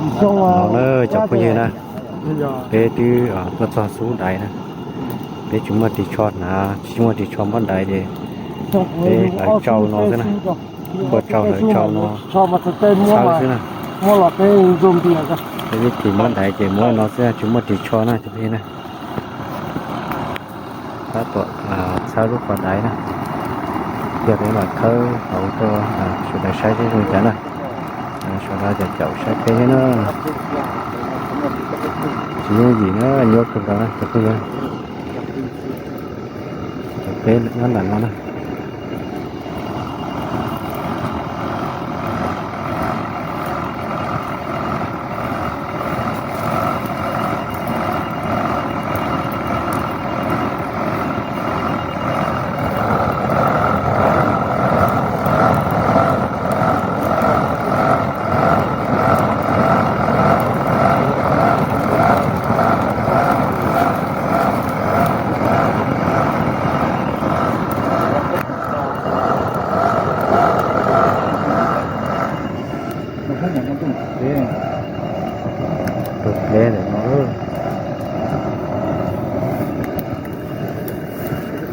No na cov phooj ywg na, peb twb tuaj txog xub daiv na, peb tsis muaj ris tsho hnav, tsis muaj ris tsho npoj daiv ces peb hlawv tsau no xwb na, kuaj tsau hlawv tsau no txhawb xwb na. Peb ib tsis muab daiv ces muab no xwb tsis muaj ris tsho na cov phooj ywg na. Tab tom txhawb lub qhov daiv na, yog peb mam khawb hauv rau sawv daws saib seb zoo cas na. Sawv daws caum caum saib peb thiab na. Tsis yooj yim na, nyuaj kawg nkaus na cov phooj ywg. Caum peb nyob ntawm no na. Tus deb ntawm no.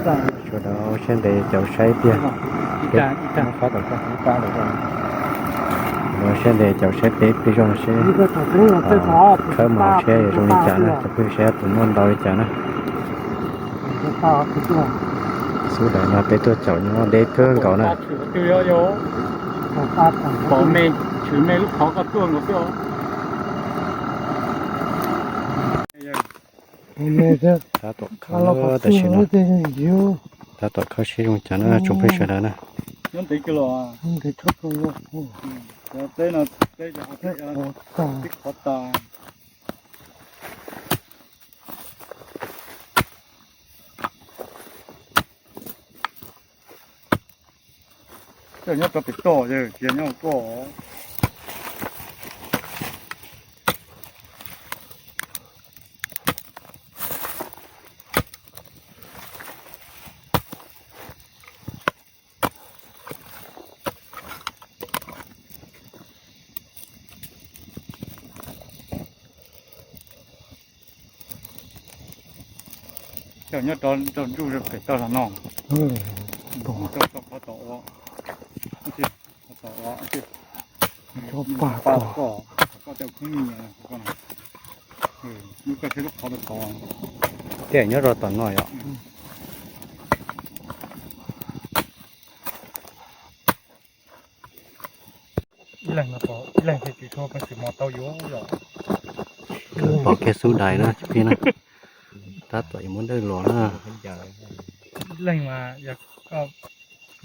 Sawv daws siab ntev caum saib tiag. Siab ntev caum saib peb peb zoo seb khawb mus seb zoo li cas na, cov phooj ywg seb tus muaj ntau li cas na. Xub daiv no peb tuaj caum nyob deb kawg nkaus na. Tab tom khawb tam sim no, tab tom khawb seb zoo cas na tsoom phooj ywg sawv daws na. Nyob rau pem toj, tsis yog nyob hauv tuaj. Coj nyob rau ntsuj pem toj los no. Rau qhov tom ua, qhov tom ua, paj koj, koj coj khub nyiam, koj, koj saib lub qhov rau tod. Tiag nyob rau tom no yom. Ib leeg no, ib leeg thiaj tsis tshua, tsis mos tau yuav yom. Pom kiag xub dais na cov phooj ywg na, tab tom yuav muab dawj los na. Ib leeg mas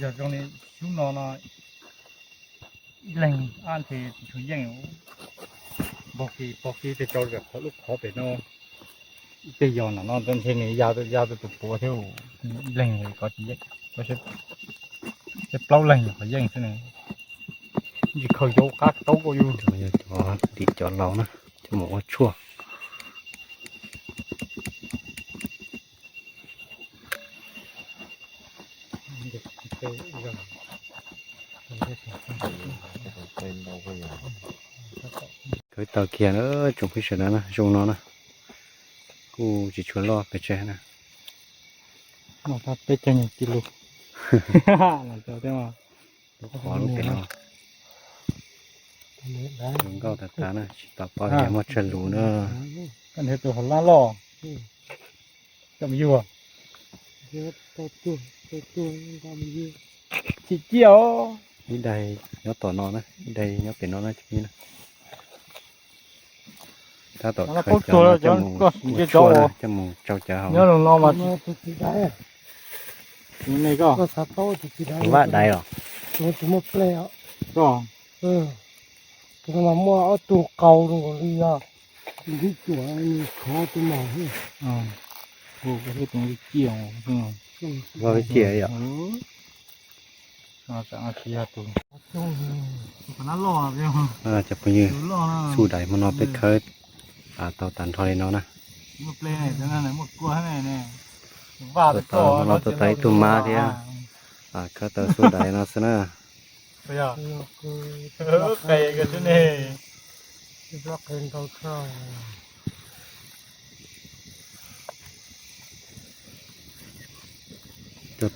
yog zoo li xub no no, ib leeg ab ntshe tsis tshua yeej. Npog kis pog kis tej rau lawm qhov lub qhov pem no, ib teg yog no no ntshe nws ya ya rau tus puav thiab. Ib leeg ko tsis yeej, tej plaub leeg qhov yeej xwb na. Tsis khaws cov qab taub kuj yog. Cov tim cov laus na, cov mus ua tshuaj. Khawb tau kiag na tsoom phooj ywg sawv daws na, zoo no na, kuj tsis tshua loj pes tsawg na. Peb caug nyuag kis lus. Lub qhov lub pem no zoo nkauj tas tas na, tsis tau paub tias muaj tsawg lus na. Koj niag tus hauv lab loj, coj mus yuag. Chim ciaj os. Ib daig nyob tom no na, ib daig nyob pem no na cov phooj ywg na. Tab tom khawb cov no coj mus ua tshuaj na, coj mus tsau cov hauv. Nyob no mas tus vaj dais los? Tus no mas muaj ob tug qaus zoo nkaus li os. Tus ntxhib cuam nws khov tus maum. Vaj ib ciaj yom. Cov phooj ywg, xub dais hmo no peb khawb tau tag nrho li no na. Tau hmo no tau tag ib tug mab thiab. Khawb tau xub dais no xwb na. Qe ka xwb ne. Coj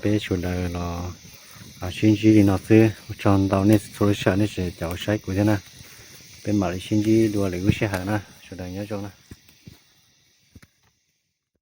peb sawv daws los sib ntsib li no xwb. Ua tsaug ntau nej txhua lub sij hawm nej tseem caum saib kuv thiab na. Peb mam li sib ntsib dua lwm lub sij hawm na. Sawv daws nyob zoo na.